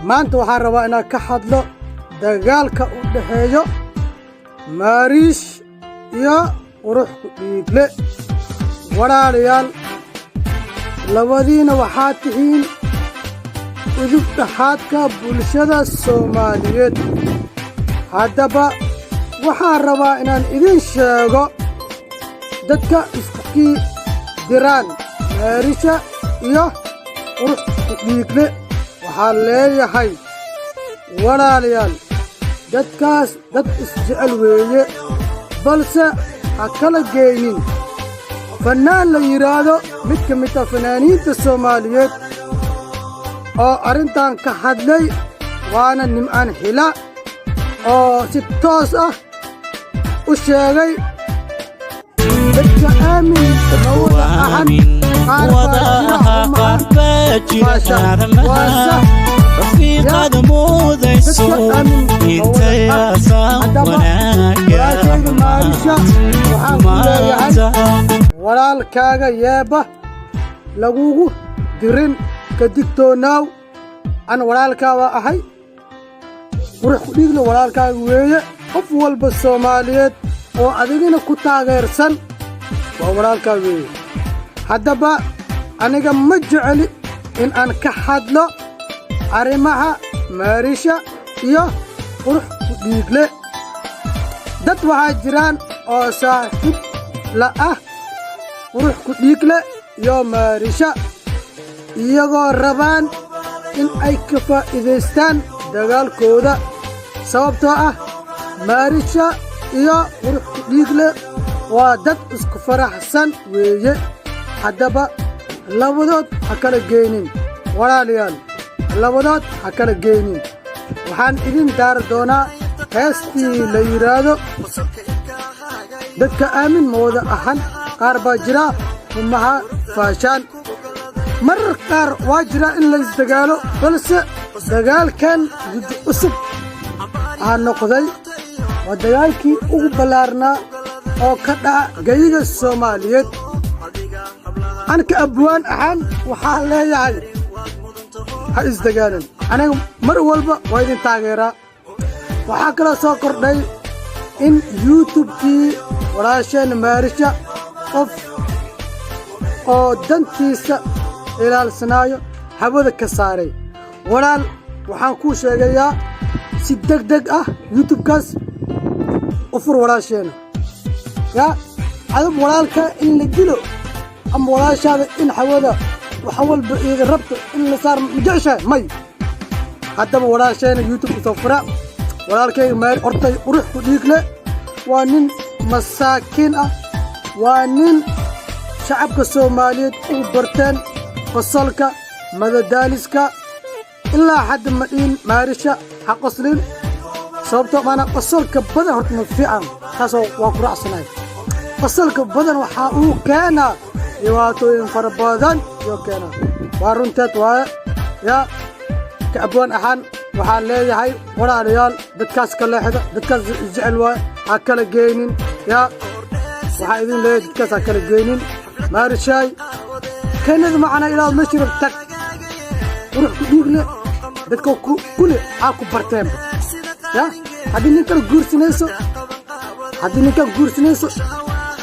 Maanta waxaan rabaa inaan ka hadlo dagaalka u dhexeeyo Maariish iyo Qurux ku Dhiigle. Walaalayaal, labadiina waxaa tihiin udub dhaxaadka bulshada Soomaaliyeed. Haddaba waxaan rabaa inaan idin sheego dadka isku kii diraan Maarisha iyo Qurux ku Dhiigle. Waxaan leeyahay, walaalayaal, dadkaas dad isjecel weeye, balse ha kala geynin. Fannaan la yidhaahdo, mid ka mid ah fanaaniinta Soomaaliyeed oo arrintan ka hadlay, waana Nimcaan Xila, oo si toos ah u sheegay dadka aamin ma wada ahan, qaar baa jira xumaha. Waa sax. Rafiiqada moodayso. Dadka aamin ma wada ahan. Haddaba walaashayga Maarisha, waxaan ku leeyahay, walaalkaaga yeeba lagugu dirin, ka digtoonaaw. An walaalkaa waa ahay, Qurux ku Dhiigle walaalkaaga weeye. Qof walba Soomaaliyeed oo adigina ku taageersan waa walaalkaa weeye. Haddaba aniga ma jeceli in aan ka hadlo arrimaha Maarisha iyo Qurux ku Dhiigle. Dad waxaa jiraan oo saaxiib la ah Qurux ku Dhiigle iyo Maarisha, iyagoo rabaan in ay ka faa'iidaystaan dagaalkooda, sababtoo ah Maarisha iyo Qurux ku Dhiigle waa dad isku faraxsan weeye. Haddaba labadood ha kala geynin, walaalayaal, labadood ha kala geynin. Waxaan idin daari doonaa heestii la yidhaahdo "Dadka aamin ma wada ahan, qaar baa jira humaha faashaan". Marar qaar waa jira in la isdagaalo, balse dagaalkan guddi cusub aa noqday. Waa dagaalkii ugu ballaarnaa oo ka dhaca geyiga Soomaaliyeed. Anka abwaan ahaan waxaa leeyahay, ha isdagaalan. Aniga mar walba waa idin taageeraa. Waxaa kaloo soo kordhay in YouTube-kii walaasheenna Maarisha qof oo dantiisa ilaalsanaayo hawada ka saaray. Walaal, waxaan kuu sheegayaa, si deg deg ah YouTube-kaas u fur walaasheena. Yaa adab walaalka in la dilo ama walaashaada in hawada wax walba iida rabto in la saar ma jeceshahay? May. Haddaba walaasheena YouTube usoo fura. Walaalkayga maar hortay, Qurux ku Dhiigle waa nin masaakiin ah, waa nin shacabka Soomaaliyeed ugu barteen qosolka, madadaaliska. Ilaa hadda ma dhiin Maarisha ha qoslin, sababtoo maanaa qosolka badan horta ma fiican. Taasoo waa ku raacsanahay. Qosolka badan waxaa uu keenaa dhibaatooyin fara badan iyo keenaa. Waa runteed waaye. Yaa ka abwaan ahaan waxaan leeyahay, walaalayaal, dadkaas ka leexda. Dadkaas isjecel waaye, ha kala geynin. Yaa waxaa idin leeyahay, dadkaas ha kala geynin. Maarishaay, kanada macnaa ilaa meeshii tag. Qurux ku Dhiigle dadka kule aa ku barteenba. Ya haddii nin kale guursanayso, haddii ninkan guursanayso,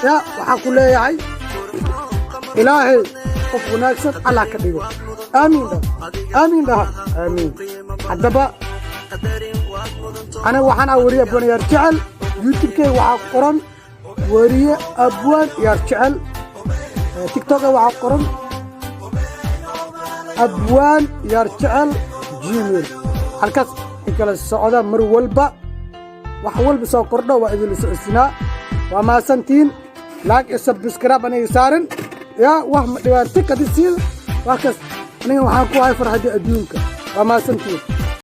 ya waxaan ku leeyahay, Ilaahay qof wanaagsan Allah ka dhigo. Aamiin dhaha, aamiin dhaha, aamiin. Haddaba aniga waxaan ah Weriye Abwaan Yaar Jecel. YouTube-keyga waxaa qoran Weriye Abwaan Yaar Jecel. TikTok waxaa qoran Abwaan Yaar Jecel Gmail. Halkaas i kala socda. Mar walba wax walba soo kordho waa idinla socodsinaa. Waa mahadsantiin. Like iyo subscribe aniga saarin. Yaa wax ma dhibaato kadisiida wax kas. Aniga waxaan ku ahay farxadda adduunka. Waa mahadsantiin.